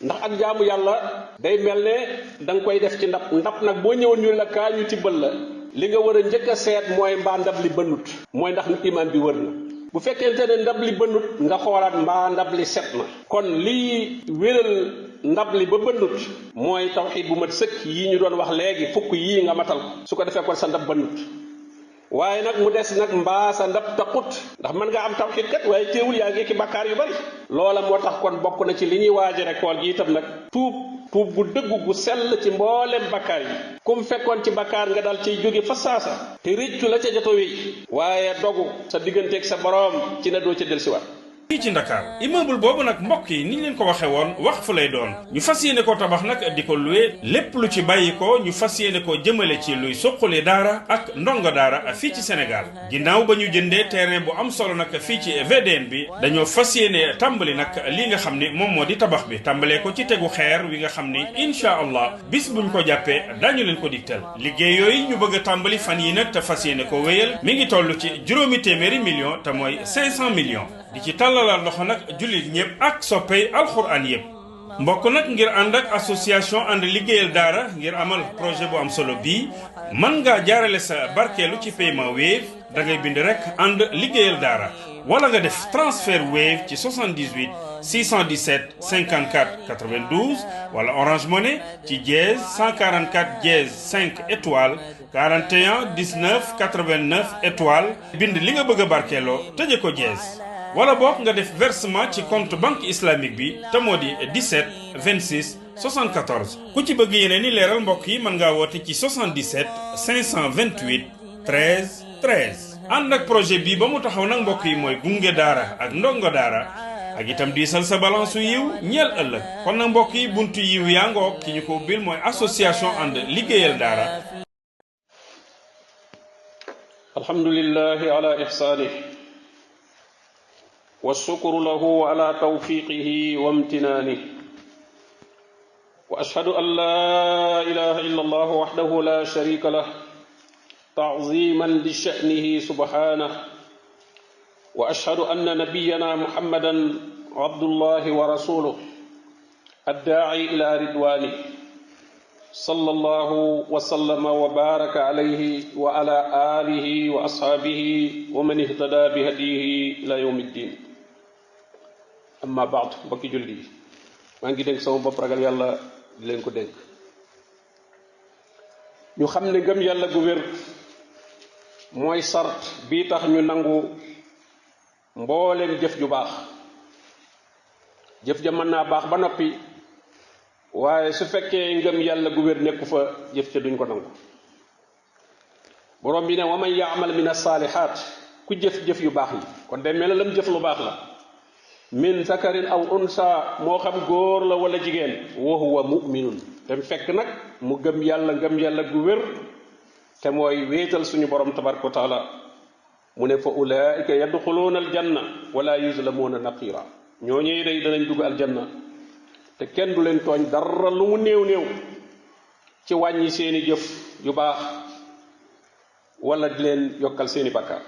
ndax ak jaamu yàlla day mel ne da nga koy def ci ndab nag boo ñëwoon ñu la kaa ñu tibbal la li nga war a njëkk a seet mooy mbaa ndab li bënnut mooy ndax iman bi wër na bu fekkente ne ndab li bënnut nga xoolaat mbaa ndab li set na kon lii wéral ndab li ba bënnut mooy tawxiid bu mat sëkk yi ñu doon wax léegi fukk yii nga matal su ko defee kon sa ndab bënnut waaye nag mu des nag mbaa sa ndab taqut ndax mën nga am tawxiid kat waaye teewul yaa ngi ki bakkaar yu bari loola moo tax kon bokk na ci li ñuy waajare koor gi itam nag tuub gu dëggu gu sell ci mboolem bakkaar yi kum fekkoon ci bakkaar nga dal ciy jóge fa saasa te réccu la ca joto wéy waaye dogu sa digganteeg sa boroom ci ne doo ca dellusiwaat fii ci Ndakaar immeuble boobu nag mbokk yi ni ñu leen ko waxee woon waqf lay doon ñu fas yéene ko tabax nag di ko loué lépp lu ci bàyyi ko ñu fas yéene ko jëmale ci luy suqali daara ak ndongo daara fii ci Sénégal ginnaaw ba ñu jëndee terrain bu am solo nag fii ci VDN bi dañoo fas yéene tàmbali nag li nga xam ni moom moo di tabax bi tàmbalee ko ci tegu xeer wi nga xam ni incha allah bis buñ ko jàppee dañu leen ko digtal liggéey yooyu ñu bëgg a tàmbali fan yi nag te fas yéene ko wéyal mi ngi toll ci juróomi téeméeri millions te mooy 500 millions di ci tàllalal loxo nag jullit ñëpp ak soppey alxuraan yëpp mbokk nag ngir ànd ak association ànd liggéeyal daara ngir amal projet bu am solo bii mën ngaa jaarale sa barkeelu ci paiement Wave da ngay bind rek ànd liggéeyal daara wala nga def transfert Wave ci 78 617 54 92 wala Orange Money ci dièse 144 dièse 5 étoiles 41 19 89 étoiles bind li nga bëgg a barkeeloo tëje ko dièse wala boog nga def versement ci compte banque islamique bi te moo di 17 26 74 ku ci bëgg yeneen ni leeral mbokk yi mën ngaa woote ci 77 528 13 13 ànd ak projet bii ba mu taxaw nag mbokk yi mooy gunge daara ak ndongo daara ak itam diisal sa balance yiw ñeel ëllëg kon nag mbokk yi buntu yiw yaa ngoog ki ñu ko ubbil mooy association ànd liggéeyal daara alhamdulillahi ala ihsaanihi والشكر له على توفيقه وامتنانه وأشهد أن لا إله إلا الله وحده لا شريك له تعظيما لشأنه سبحانه وأشهد أن نبينا محمدا عبد الله ورسوله الداعي إلى رضوانه صلى الله وسلم وبارك عليه وعلى آله وأصحابه ومن اهتدى بهديه إلى يوم الدين amma baad mbokki julli yi maa ngi dénk sama bopp ragal yàlla di leen ko dénk ñu xam ne gëm yàlla gu wér mooy sart bii tax ñu nangu mbooleem jëf ju baax jëf ja mën naa baax ba noppi waaye su fekkee ngëm yàlla gu wér nekku fa jëf ca duñ ko nangu borom bi ne wa man yaamal min as-saalihaat ku jëf-jëf yu baax yi kon day mel ne lam jëf lu baax la min zakarin aw unsa moo xam góor la wala jigéen wa huwa mu'minun te fekk nag mu gëm yàlla gu wér te mooy wéetal suñu borom tabaraka wa taala mu ne fa ulaika yadxuluuna aljanna wala yuzlamuuna naqira ñooñu day danañ dugg aljanna te kenn du leen tooñ dara lu mu néew néew ci wàññi seeni jëf yu baax wala di leen yokkal seeni bakkaar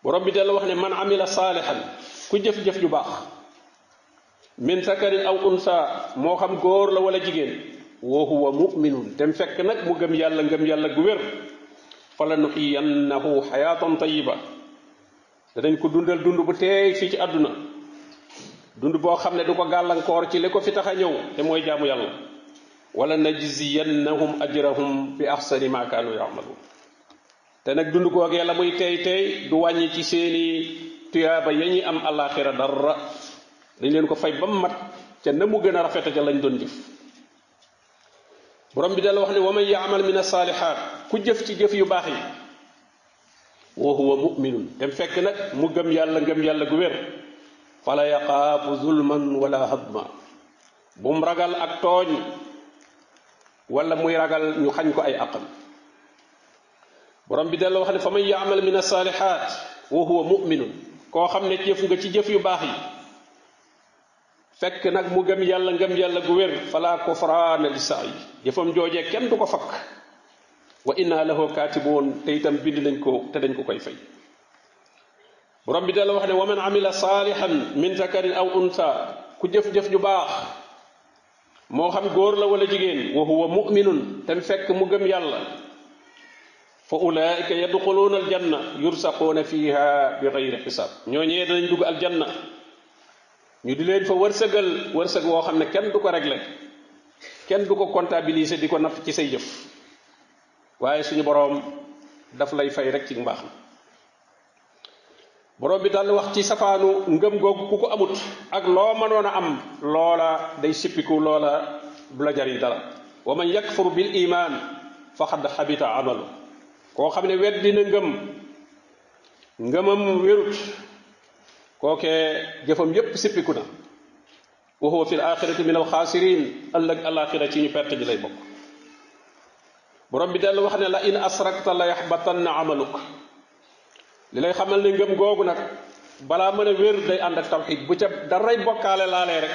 borom bi della wax ne man amila saalihan ku jëf-jëf ju baax min zakarin aw unsa moo xam góor la wala jigéen wa huwa mu'minun dem fekk nag mu gëm yàlla gu wér fala nuxiyannahu xayaatan tayiba danañ ko dundal dund bu teey fii ci àdduna dund boo xam ne du ko gàllankoor ci li ko fi tax a ñëw te mooy jaamu yàlla wala najziyannahum ajrahum bi ahsani ma kaanu ya'malun te nag dund googee la muy tey du wàññi ci seeni tuyaaba ya ñuy am àllaaxira dara dañ leen ko fay ba mu mat ca na mu gën a rafeta ca lañ doon jëf borom bi dala wax ne wa man yaamal min as-saalihaat ku jëf ci jëf yu baax yi wa huwa mu'minun dem fekk nag mu gëm yàlla gu wér fala yaqaafu zulman wala hadma bum ragal ak tooñ wala muy ragal ñu xañ ko ay aqam borom bi dala wax ne fa man yaamal min as-saalihaat wa huwa mu'minun koo xam ne jëf nga ci jëf yu baax yi fekk nag mu gëm yàlla gu wér fala kufraana li sa'i jëfam joojee kenn du ko fakk wa inna lahu kaatiboon te itam bind nañ ko te dañ ko koy fay borom bi dala wax ne wa man amila saalihan min zakarin aw unsa ku jëf-jëf ju baax moo xam góor la wala jigéen wa huwa mu'minun te fekk mu gëm yàlla fa ulaika yadxuluuna aljanna yursaquuna fiha bi gayri xisaab ñooñee danañ dugg aljanna ñu di leen fa wërsëgal wërsëg woo xam ne kenn du ko régler kenn du ko comptabiliser di ko natt ci say jëf waaye suñu boroom daf lay fay rek ci mbaax na boroom bi daal wax ci safaanu ngëm googu ku ko amut ak loo mënoon a am loola day sippiku loola du la jariñ dara wa man yakfur bil iman faqad xabita amalu koo xam ne weddi na ngëmam wérut kookee jëfam yépp sippiku na wa huwa fi l axirati min alxaasirin ëllëg alaxira ci ñu perte ji lay bokk borom bi dellu wax ne la in asrakta la yaxbatanna amaluk li lay xamal ne ngëm googu nag balaa mën a wér day ànd ak tawxid bu ca daray bokkaale laalee rek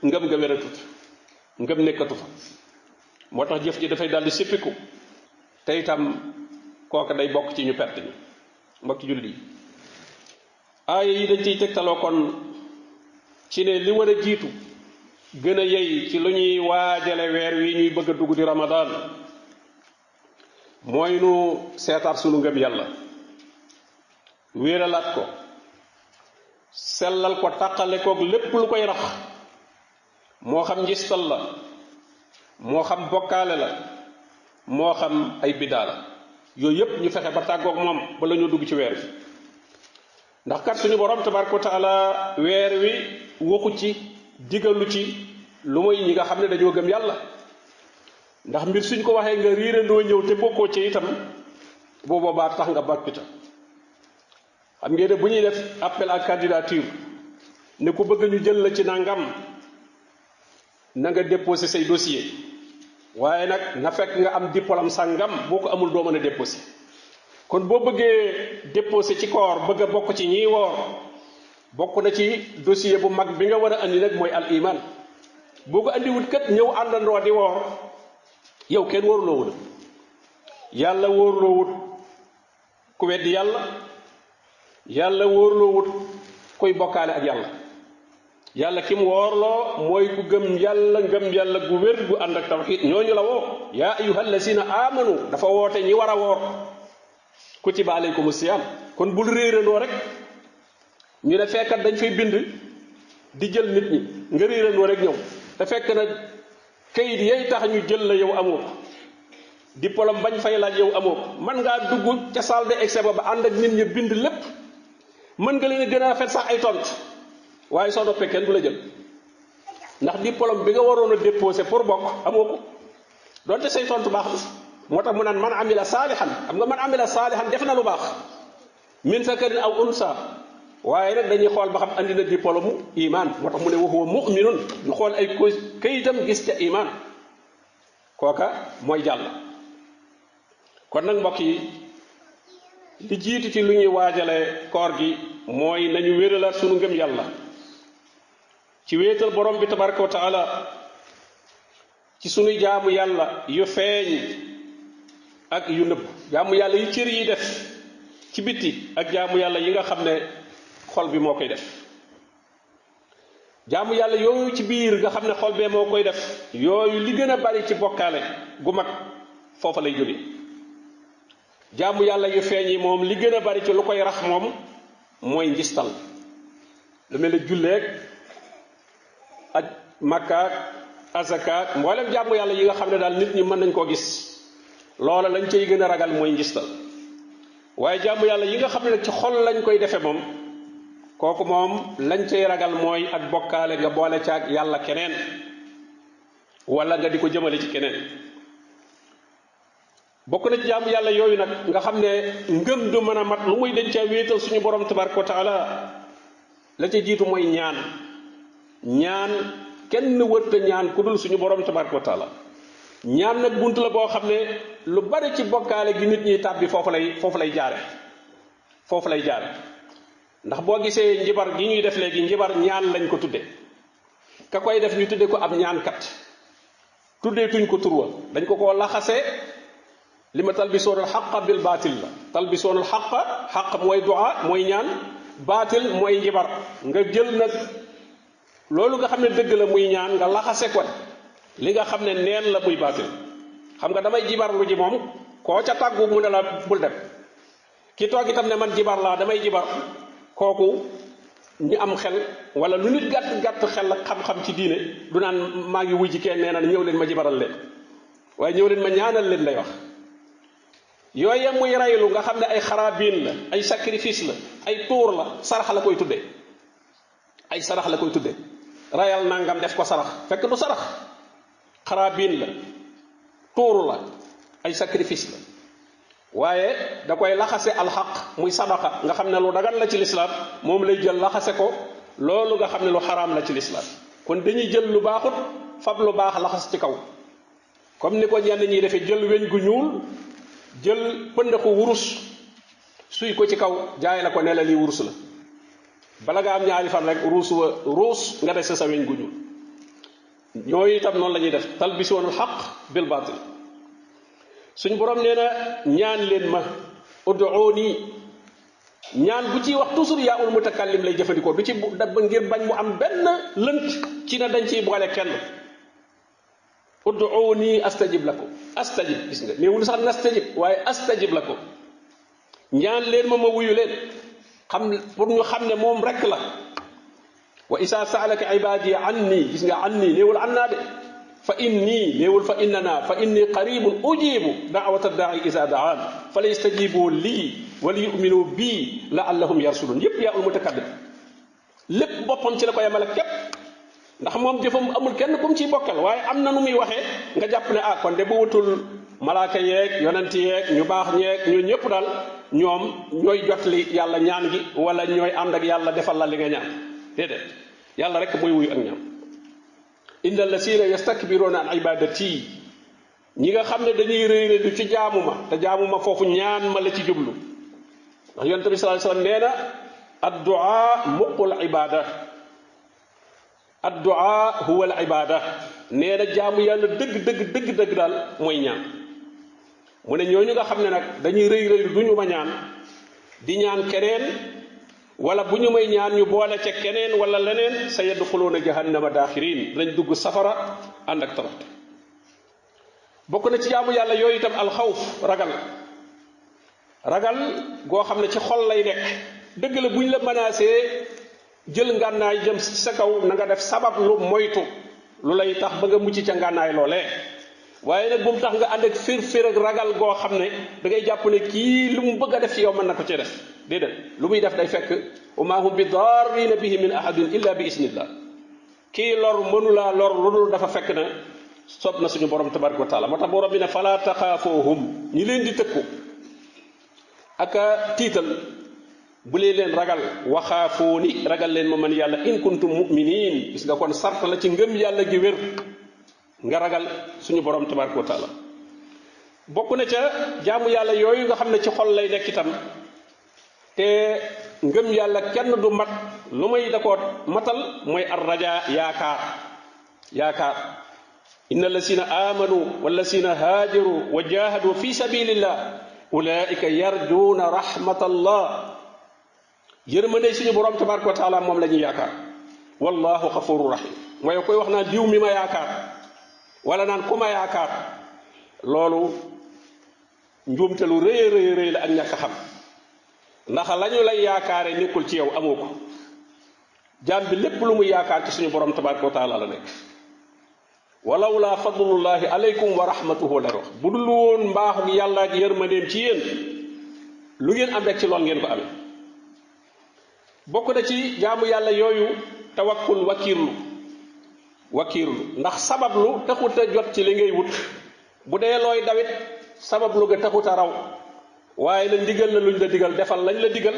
ngëm nga wératut ngëm nekkatu fa moo tax jëf ji dafay daldi sippiku te itam kooka day bokk ci ñu perte ñi mbokki jullit yi aaya yi dañ ciy tegtaloo kon ci ne li war a jiitu gën a yey ci lu ñuy waajale weer wi ñuy bëgg a dugg di ramadaan mooy nu seetaat sunu ngëm yàlla wéeralaat ko sellal ko tàqale koog lépp lu koy rax moo xam njistal la moo xam bokkaale la moo xam ay biddaa la yooyu yépp ñu fexe ba tàggoog moom ba la ñu dugg ci weer wi ndax kat suñu borom tabaraka wa taala weer wi waxu ci digalu ci lu mooy ñi nga xam ne dañoo gëm yàlla ndax mbir suñ ko waxee nga riirandoo ñëw te bokkoo ci itam boo boobaa tax nga bakkita xam ngeen ne bu ñuy def appel à candidature ne ku bëgg ñu jël la ci nangam na nga déposé say dossier waaye nag na fekk nga am diplôme sangam boo ko amul doo mën a déposé kon boo bëggee déposé ci koor bëgg a bokk ci ñiy woor bokk na ci dossier bu mag bi nga war a andi nag mooy al iman boo ko andiwut kat ñëw àndandoo di woor yow kenn wóorloowul yàlla wóorloowut ku weddi yàlla wóorloowut kuy bokkaale ak yàlla kim woorloo mooy ku gëm yàlla ngëm yàlla gu wér gu ànd ak tawxiid ñooñu la woo yaa ayyuha allazina amanu dafa woote ñi war a woor kutiba alaykumu siyaam kon bul réerandoo rek ñu ne fekkat dañ fay bind di jël nit ñi nga réerandoo rek ñëw te fekk na kayit yay tax ñu jël la yow amoo ko diplôme bañ fay laaj yow amoo ko mën ngaa dugg ca salle d'examen ba ànd ak nit ñi bind lépp mën nga leen a gën a rafet sax ay tont waaye soo noppee kenn du la jël ndax diplôme bi nga waroon a déposé pour bokk amoo ko donte say tontu baax na moo tax mu naan man amila saalihan xam nga man amila saalihan def na lu baax min zakarin aw unsa waaye nag dañuy xool ba xam andi na diplôme mu iman moo tax mu ne wa huwa mu'minun ñu xool ay kayitam gis ca iman kooka mooy jàll kon nag mbokk yi li jiitu ci lu ñuy waajale koor gi mooy nañu wéralaat sunu ngëm yàlla ci wéetal borom bi tabaraka wa taala ci sunuy jaamu yàlla yu feeñ ak yu nëbb jaamu yàlla yu cër yi def ci bitti ak jaamu yàlla yi nga xam ne xol bi moo koy def jaamu yàlla yooyu ci biir nga xam ne xol bee moo koy def yooyu li gën a bari ci bokkaale gu mag foofa lay jóge jaamu yàlla yu feeñ yi moom li gën a bari ci lu koy rax moom mooy njistal lu mel ne julleeg aj makkaak azakaak mboolem jaamu yàlla yi nga xam ne daal nit ñi mën nañ koo gis loola lañ cay gën a ragal mooy njistal waaye jaamu yàlla yi nga xam ne nag ci xol lañ koy defe moom kooku moom lañ cay ragal mooy ak bokkaale nga boole caag yàlla keneen wala nga di ko jëmale ci keneen bokk na ci jaamu yàlla yooyu nag nga xam ne ngëm du mën a mat lu muy dañ caa wéetal suñu borom tabaraka wa taala la ca jiitu mooy ñaan kenn wërta ñaan ku dul suñu borom tabaraka wa taala ñaan nag bunt la boo xam ne lu bari ci bokkaale gi nit ñi tàbbi foofu lay jaare ndax boo gisee njibar gi ñuy def léegi njibar ñaan lañ ko tudde ka koy def ñu tudde ko ab ñaankat tuddeetuñ ko turwa dañ ko koo laxase li ma talbisoonal xaqa bil baatil la talbisoonal xaq mooy du'a mooy ñaan baatil mooy njibar nga jël nag loolu nga xam ne dëgg la muy ñaan nga laxase ko li nga xam ne neen la muy baatil xam nga damay jibar lu ji moom koo ca tàggu mu ne la bul dem ki toog itam ne man jibar laa damay jibar kooku ñu am xel wala lu nit gàtt gàtt xel ak xam-xam ci diine du naan maa ngi wuy ji kenn nee na ñëw leen ma jibaral leen waaye ñëw leen ma ñaanal leen lay wax yooye muy raylu nga xam ne ay xaraabiin la ay sacrifice la ay tuur la sarax la koy tuddee ay sarax la koy tuddee rayal nangam def ko sarax fekk du sarax xaraabiin la tuur la ay sacrifice la waaye da koy laxase alxaq muy sadaqa nga xam ne lu dagan la ci lislaam moom lay jël laxase ko loolu nga xam ne lu xaraam la ci lislaam kon dañuy jël lu baaxut fab lu baax laxas ci kaw comme ni ko ñenn ñi defee jël weñ gu ñuul jël pëndaxu wurus suy ko ci kaw jaay la ko ne la lii wurus la bala nga am ñaari fan rek ruus nga des sa weñ gu ñuul ñooyu itam noonu la ñuy def talbisuunal xaq bil baatil suñ borom nee na ñaan leen ma ud'uuni ñaan bu ciy wax toujours yaa ul mutakallim lay jëfandikoo du ci ngir bañ mu am benn lënt ci ne dañ ciy boole kenn ud'uuni astajib lakum astajib gis nga néewul sax nastajib waaye astajib lakum ñaan leen ma wuyu leen xam pour ñu xam ne moom rek la wa isa saalaka ibadi anni gis nga anni néewul annaa de fa inni néewul fa innana fa inni qaribun ujibu daawata daai isa daan fa la yastajibu lii wala yuminu bii laallahum yarsulun yépp yaa ul mutakallim lépp boppam ci la ko yemale képp ndax moom jëfam amul kenn kum ciy bokkal waaye am na nu muy waxee nga jàpp ne kon de bu wutul malaaka yeeg yonent yeeg ñu baax ñeeg ñu ñëpp daal ñoom ñooy jotli yàlla ñaan gi wala ñooy ànd ak yàlla defal la li nga ñaan déedéet yàlla rek mooy wuyu ak ñaan inna allasina yastakbiruna an ibadati ñi nga xam ne dañuy rëy du ci jaamu ma te jaamu ma foofu ñaan ma la ci jublu ndax yonent bi sallallahu alayhi wasallam nee na addu'a muqul ibada addu'a huwa al ibada nee na jaamu yàlla dëgg daal mooy ñaan mu ne ñooñu nga xam ne nag dañuy rëy du ñu ma ñaan di ñaan keneen wala bu ñu may ñaan ñu boole ca keneen wala leneen sa yadxuluuna jahannama daaxirin dañ dugg safara ànd ak toroxte bokk na ci jaamu yàlla yooyu itam alxawf ragal goo xam ne ci xol lay nekk dëgg la buñ la menacé jël ngànnaay jëm ci sa kaw na nga def sabab lu moytu lu lay tax ba nga mucc ca ngànnaay loolee waaye nag bu mu tax nga ànd ak fir ak ragal goo xam ne da ngay jàpp ne kii lu mu bëgg a def ci yow mën na ko ci def déedéet lu muy def day fekk wa maa hum bi darrina bihi min ahadin illa bi isnillah kii lor mënulaa lor lu dul dafa fekk na sob na suñu borom tabaraka wa taala moo tax borom bi ne fala taxaafoohum ñi leen di tëkku aka tiital bu leen ragal waxaafooni ragal leen ma man yàlla in kuntum muminin gis nga kon sart la ci ngëm yàlla gi wér nga ragal suñu borom tabaraka wa taala bokk na ca jaamu yàlla yooyu nga xam ne ci xol lay nekk itam te ngëm yàlla kenn du mat lu may da koo matal mooy ar raja yaakaar inna allasina amanu wallasina haajaru wa jahadu fi sabilillah ulaika yarjuuna rahmatallah yërmande suñu borom tabaraka wa taala moom la ñuy yaakaar wallahu xafuru rahim mooy koy wax naan diw mi ma yaakaar wala naan ku ma yaakaar loolu njuumte lu rëy la ak ñàkk xam ndax lañu lay yaakaare nekkul ci yow amoo ko jaam bi lépp lu muy yaakaar ci suñu borom tabaraka wa taala la nekk walaw laa fadlullahi aleykum wa rahmatuhu la wax bu dul woon mbaaxu yàlla ak yërmandeem ci yéen lu ngeen am rek ci lool ngeen ko amee bokk na ci jaamu yàlla yooyu tawakkul wakiirlu ndax sabablu taxut a jot ci li ngay wut bu dee looy dawit sabablu ga taxut a raw waaye nag ndigal la luñ la digal defal lañ la digal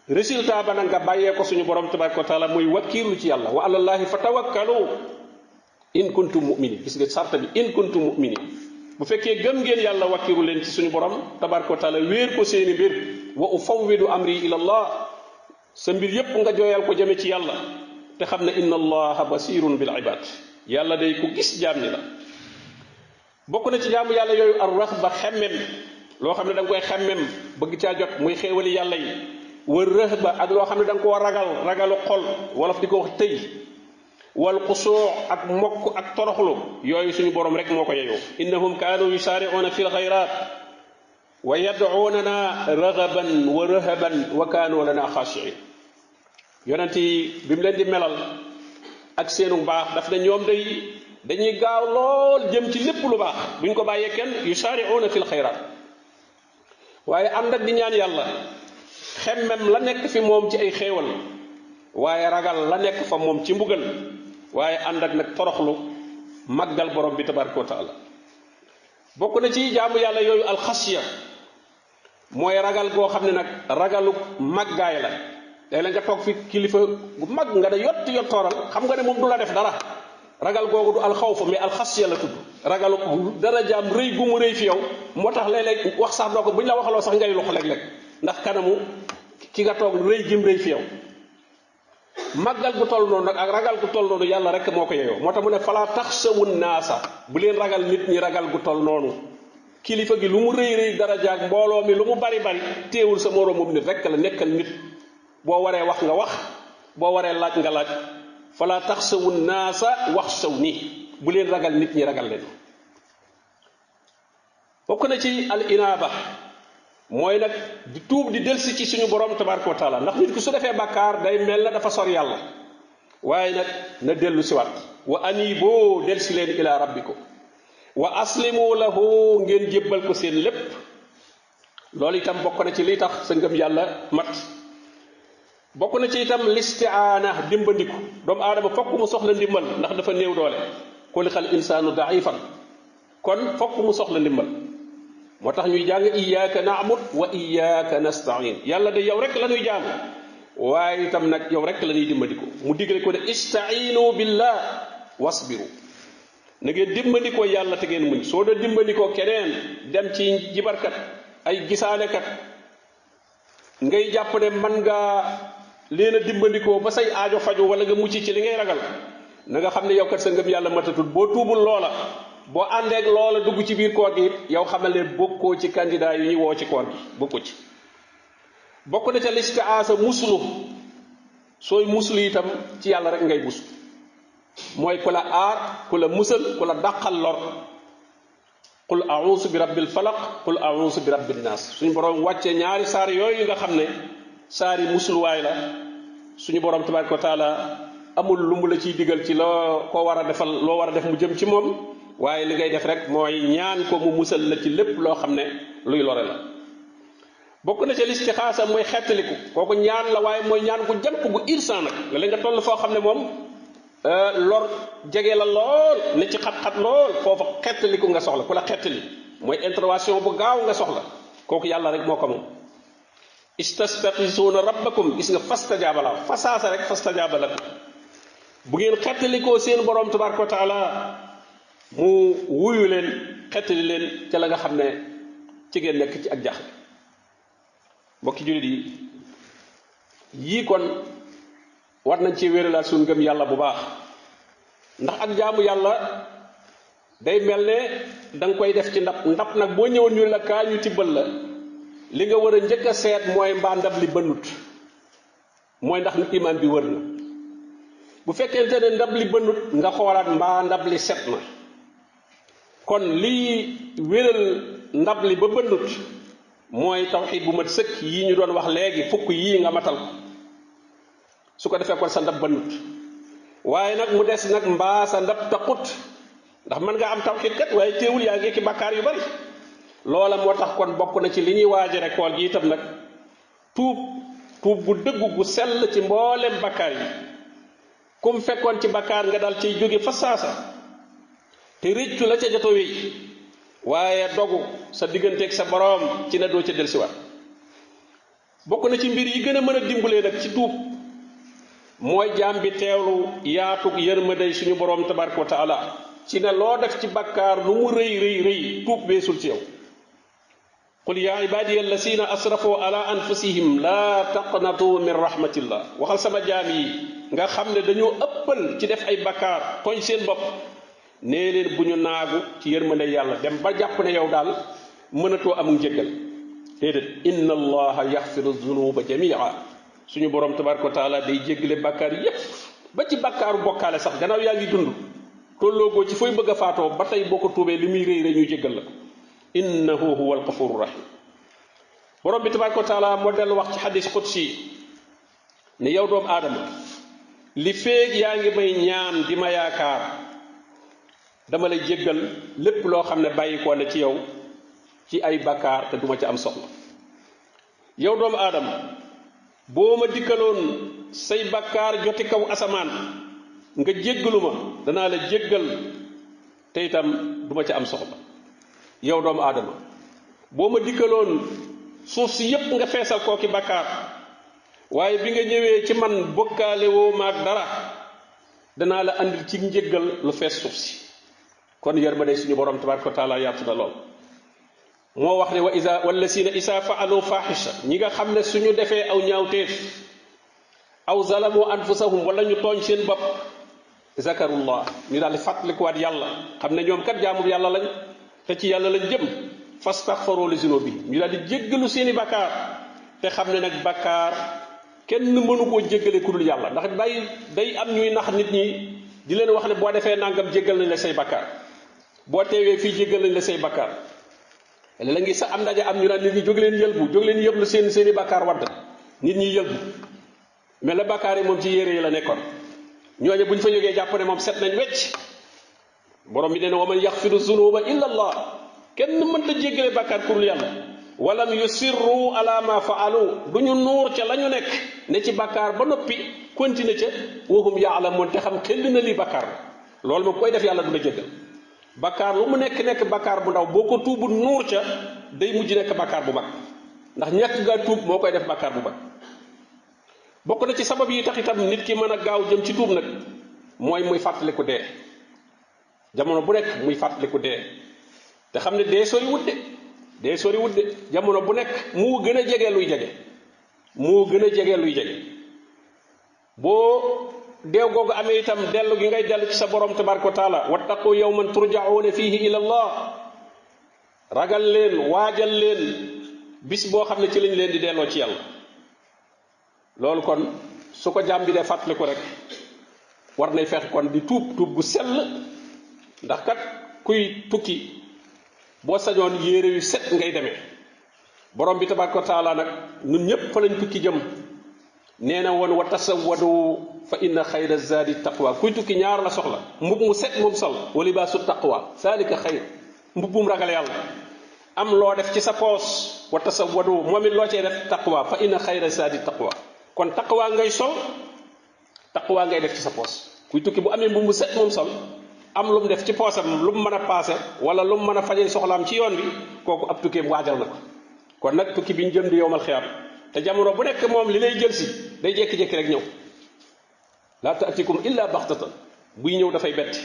résultat ba nag nga bàyyee ko suñu borom tabaraka wa taala muy wakiirlu ci yàlla wa alallahi fa tawakkalu in kuntum muminin gis nga sarta bi in kuntum muminin bu fekkee gëm ngeen yàlla wakiiru leen ci suñu borom tabaraka wa taala wéer ko seeni mbir wa ufawwidu amri ila allah sa mbir yépp nga jooyal ko jëme ci yàlla te xam ne inna allaha basirun bil ibad yàlla day ku gis jaam ni la bokk na ci jaamu yàlla yooyu ar raxba xemmem loo xam ne da nga koy xemmem bëgg caa jot muy xéewali yàlla yi war rëhba ak loo xam ne da nga koo ragalu xol wolof di ko wax tëy wal xusuu ak mokk ak toroxlu yooyu suñu borom rek moo ko yeyoo innahum kaanu yusaari'uuna fi lxayraat wa yad'uunana ragaban wa rahaban wa kaanu lana xaashiin yonent yi bi mu leen di melal ak seenu baax daf ne ñoom dañuy gaaw lool jëm ci lépp lu baax buñ ko bàyyee kenn yusaari'uuna fi lxayraat waaye ànd ak di ñaan yàlla xemmem la nekk fi moom ci ay xéewal waaye ragal la nekk fa moom ci mbugal waaye ànd ak nag toroxlu màggal borom bi tabaraka wa taala bokk na ci jaamu yàlla yooyu alxasiya mooy ragal goo xam ne nag ragalu màggaay la léeg-léeg nga toog fi kilifa gu mag nga ne yottooral xam nga ne moom du la def dara ragal googu du alxawfa mais alxasiya la tudd ragalu dara jaam rëy gu mu rëy fi yow moo tax léeg-léeg wax sax doo ko buñ la waxaloo sax ngay loxo léeg-léeg ndax kanamu ki nga toog rëy gim rëy fi yow màggal gu toll noonu nag ak ragal gu toll noonu yàlla rek moo ko yeyoo moo tax mu ne falaa taxsawun naasa bu leen ragal nit ñi ragal gu toll noonu kilifa gi lu mu rëy rëy dara jaag mbooloo mi lu mu bari bari téewul sa moroomum nit rek la nekkal nit boo waree wax nga wax boo waree laaj nga laaj falaa taxsawun naasa wax saw ni bu leen ragal nit ñi ragal leen bokk na ci al inaaba mooy nag di tuub di delsi ci suñu borom tabaraka wa taala ndax nit ku su defee bàkkaar day mel na dafa sor yàlla waaye nag na dellu si waat wa aniiboo delsi leen ila rabbikum wa aslimu lahu ngeen jébbal ko seen lépp loolu itam bokk na ci liy tax sa ngëm yàlla mat bokk na ci itam listiaana dimbandiku doomu aadama fokk mu soxla ndimbal ndax dafa néew doole xuliqal insaanu daifan kon fokk mu soxla ndimbal moo tax ñuy jàng iyyaka na'bud wa iyyaka nasta'in yàlla de yow rek la ñuy jaamu waaye itam nag yow rek la ñuy dimbandiko mu digle ko ne ista'iinu billah wasbiru na ngeen dimbandikoo yàlla te ngeen muñ soo dee dimbandikoo keneen dem ci jibarkat ay gisaanekat ngay jàpp ne man nga leen a dimbandikoo ba say aajo faju wala nga mucc ci li ngay ragal na nga xam ne yow kat sa ngëm yàlla matatul boo tuubul loola boo àndeek loola dugg ci biir koor gi it yow xamal ne bokkoo ci candidat yi ñuy woo ci koor gi bokkoo ci bokk na ca listiaasa muslu sooy muslu itam ci yàlla rek ngay muslu mooy ku la aar ku la musal ku la dàqal lor qul a'uuzu bi rabbil falaq qul a'uuzu bi rabbin naas suñu borom wàcce ñaari saar yooyu nga xam ne saari musluwaay la suñu borom tabaraka wa taala amul lu mu la ciy digal ci loo ko war a defal loo war a def mu jëm ci moom waaye li ngay def rek mooy ñaan ko mu musal la ci lépp loo xam ne luy lore la bokk na ca listixaasa mooy xettaliku kooku ñaan la waaye mooy ñaan gu jàmp gu irsan nag la nga toll foo xam ne moom lor jege la lool ne ci xat-xat lool foofa xettaliku nga soxla ku la xettali mooy intervention bu gaaw nga soxla kooku yàlla rek moo ko moom istastaxisuuna rabbakum gis nga fastajaaba la fasaasa rek fastajaaba lakum bu ngeen xettalikoo seen borom tabaraka wa taala mu wuyu leen xettali leen ca la nga xam ne ci ngeen nekk ci ak jaxle mbokki jullit yi yii kon war nañ ci wéralaat suñu ngëm yàlla bu baax ndax ak jaamu yàlla day mel ne da nga koy def ci ndab nag boo ñëwoon ñu la kaa ñu tibbal la li nga war a njëkk a seet mooy mbaa ndab li bënnut mooy ndax imaam bi wër na bu fekkente ne ndab li bënnut nga xoolaat mbaa ndab li set na kon lii wéral ndab li ba bënnut mooy tawxiid bu mat sëkk yii ñu doon wax léegi fukk yii nga matal su ko defee kon sa ndab bënnut waaye nag mu des nag mbaa sa ndab taqut ndax mën nga am tawxiid kat waaye teewul yaa ngi ki bakkaar yu bari loola moo tax kon bokk na ci li ñuy waajare koor gi itam nag tuub gu dëggu gu sell ci mboolem bakkaar yi kum fekkoon ci bakkaar nga dal ciy jóge fa saasa te rëccu la ca joto wéy waaye dogu sa digganteeg sa boroom ci ne doo ca dellusiwaat bokk na ci mbir yi gën a mën a dimbalee nag ci tuub mooy jaam bi teewlu yaatug yërmande suñu boroom tabaraka wa taala ci ne loo def ci bakkaar lu mu rëy rëy rëy tuub beesul ci yow qul yaa ibaadiya allasina asrafu ala anfusihim laa taqnatu min rahmatillah waxal sama jaam yi nga xam ne dañoo ëppal ci def ay bakkaar tooñ seen bopp nee leen bu ñu naagu ci yërmande yàlla dem ba jàpp ne yow daal mënatoo amul njëggal déedéet inna allaha yaxfiru dunuba jamia suñu borom tabaraka wa taala day jéggale bakkaar yépp ba ci bàkkaaru bokkaale sax gannaaw yaa ngi dund tolloogoo ci fooy bëgg a faatoo ba tey boo ko tuubee li muy rëy rëy ñu jéggal la ko innahu huwa alghafuru rahim borom bi tabaraka wa taala moo dellu wax ci xadis qudsi ne yow doomu aadama li féeg yaa ngi may ñaan di ma yaakaar dama lay jéggal lépp loo xam ne bàyyikoo na ci yow ci ay bakkaar te duma ci am soxla yow doomu aadama boo ma dikkaloon say bakkaar joti kaw asamaan nga jéggalu ma danaa la jéggal te itam duma ci am soxla yow doomu aadama boo ma dikkaloon suuf si yépp nga feesal kooki bakkaar waaye bi nga ñëwee ci man bokkaale woo maag dara danaa la andil ci njéggal lu fees suuf si kon yërmande suñu borom tabaraka wa taala yaatu na lool moo wax ne wallasina isa faalu fahisha ñi nga xam ne suñu defee aw ñaawteef aw zalamu anfusahum wala ñu tooñ seen bopp zakarullah ñu daal di fàttalikuwaat yàlla xam ne ñoom kat jaamub yàlla lañ te ci yàlla lañ jëm fastaghfaru li zunubihim ñu daal di jéggalu seeni bakkaar te xam ne nag bakkaar kenn mënu koo jéggale ku dul yàlla ndax day am ñuy nax nit ñi di leen wax ne boo defee nangam jéggal nañ la say bakkaar boo teewee fii jéggal nañ la say bakkaar la ngi sax am ndaje am ñu naan nit ñi jóg leen yëblu seeni bakkaar wadd nit ñi yëlbu mais la bakkaar yi moom ci yére yi la nekkoon ñooñu bu ñu fa jógee jàpp ne moom set nañ wecc borom bi nee na wa man yaxfiru zunuba illa allah kenn mënta jéggale bakkaar ku dul yàlla walam yusirru ala ma faalu du ñu nuur ca la ñu nekk ne ci bakkaar ba noppi continuer ca wahum yaalamoon te xam xel na lii bakkaar la loolu moom koy def yàlla du la jéggal bakkaar lu mu nekk bakkaar bu ndaw boo ko tuubu nuur ca day mujj nekk bakkaar bu mag ndax ñàkk nga tuub moo koy def bakkaar bu mag bokk na ci sabab yi tax itam nit ki mën a gaaw jëm ci tuub nag mooy muy fàttaliku dee jamono bu nekk muy fàttaliku dee te xam ne dee sori wut de jamono bu nekk moo gën a jege luy jege boo deew googu amee itam dellu gi ngay dellu ci sa borom tabaraka wa taala wattaqu yawman turja'una fihi ila allah ragal leen waajal leen bis boo xam ne ci lañ leen di delloo ci yàlla loolu kon su ko jaam bi dee fàttaliku rek war nay fexe kon di tuub gu sell ndax kat kuy tukki boo sañoon yére yu set ngay demee borom bi tabaraka wa taala nag ñun ñépp fa lañ tukki jëm nee na woon wa tasawwadu fa inna xayra zaadi taqwa kuy tukki ñaar la soxla mbub mu set moom sol wa libaasu taqwa zalika xayr mbubbum ragal yàlla am loo def ci sa poos wa tasawwadu moom it loo cee def taqwa fa inna xayra zaadi taqwa kon taqwa ngay sol taqwa ngay def ci sa poos kuy tukki bu amee mbub mu set moom sol am lu mu def ci poosam lu mu mën a paase wala lu mu mën a fajee soxlaam ci yoon bi kooku ab tukkeem waajal na ko kon nag tukki bi ñu jëm di yowmal xiyaam te jamono bu nekk moom li lay jël si day jékki-jékki rek ñëw laa taatikum illa baxtatan buy ñëw dafay bett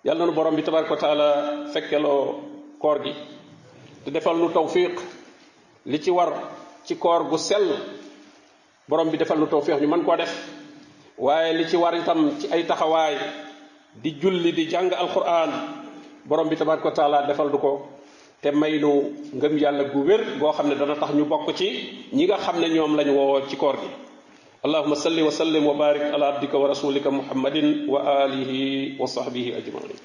yàlla na nu borom bi tabaraka wa taala fekkeloo koor gi te defal nu tawfiq li ci war ci koor gu sell borom bi defal nu tawfiq ñu mën koo def waaye li ci war itam ci ay taxawaay di julli di jàng alquran borom bi tabaraka wa taala defal du ko te may nu ngëm yàlla gu wér goo xam ne dana tax ñu bokk ci ñi nga xam ne ñoom lañ woo ci koor gi allahumma salli wa sallim wa barik ala abdika wa rasulika muhammadin wa alihi wa sahbihi ajmain.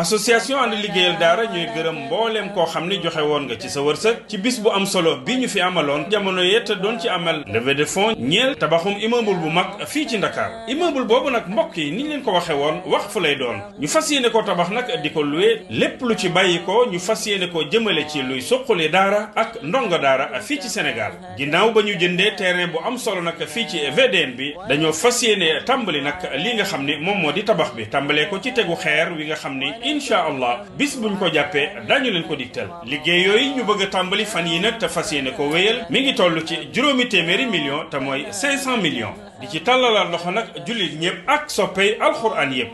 association ànd liggéeyal daara ñooy gërëm mbooleem koo xam ni joxe woon nga ci sa wërsëg ci bis bu am solo bi ñu fi amaloon jamono yett doon ci amal levée de fonds ñeel tabaxum immeuble bu mag fii ci Ndakaar immeuble boobu nag mbokk yi ni ñu leen ko waxe woon wax fu lay doon ñu fas yéene ko tabax nag di ko loué lépp lu ci bàyyi ko ñu fas yéene ko jëmale ci luy suqali daara ak ndongo daara fii ci Sénégal ginnaaw ba ñu jëndee terrain bu am solo nag fii ci VDN bi dañoo fas yéene tàmbali nag li nga xam ni moom moo di tabax bi tàmbalee ko ci tegu xeer wi nga xam ni incha allah bis buñ ko jàppee dañu leen ko digtal liggéey yooyu ñu bëgg a tàmbali fan yi nag te fas yéene ko wéyal mi ngi toll ci juróomi téeméeri millions te mooy 500 millions di ci tàllalaal loxo nag jullit ñëpp ak soppey alxuraan yëpp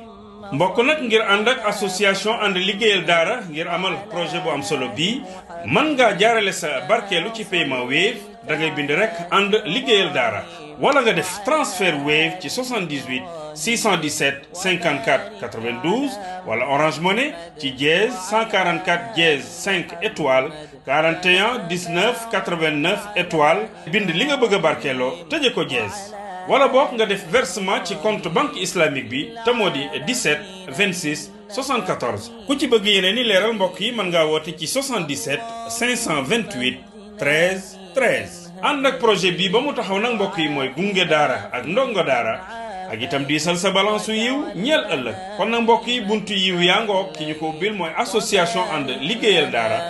mbokk nag ngir ànd ak association ànd liggéeyal daara ngir amal projet bu am solo bii mën ngaa jaarale sa barkeelu ci paiement Wave da ngay bind rek ànd liggéeyal daara wala nga def transfert Wave ci 78 617 54 92 wala Orange Money ci dièse 144 dièse 5 étoiles 41 19 89 étoile bind li nga bëgg a barkeeloo tëje ko jees. wala boog nga def versement ci compte banque islamique bi te moo di 17 26 74. ku ci bëgg yeneen i leeral mbokk yi mën ngaa woote ci 77 528 13 13. ànd ak projet bii ba mu taxaw nag mbokk yi mooy gunge daara ak ndongo daara ak itam diisal sa balance su yiw ñeel ëllëg. kon nag mbokk yi buntu yiw yaa ngoog ki ñu ko ubbil mooy association ànd liggéeyal daara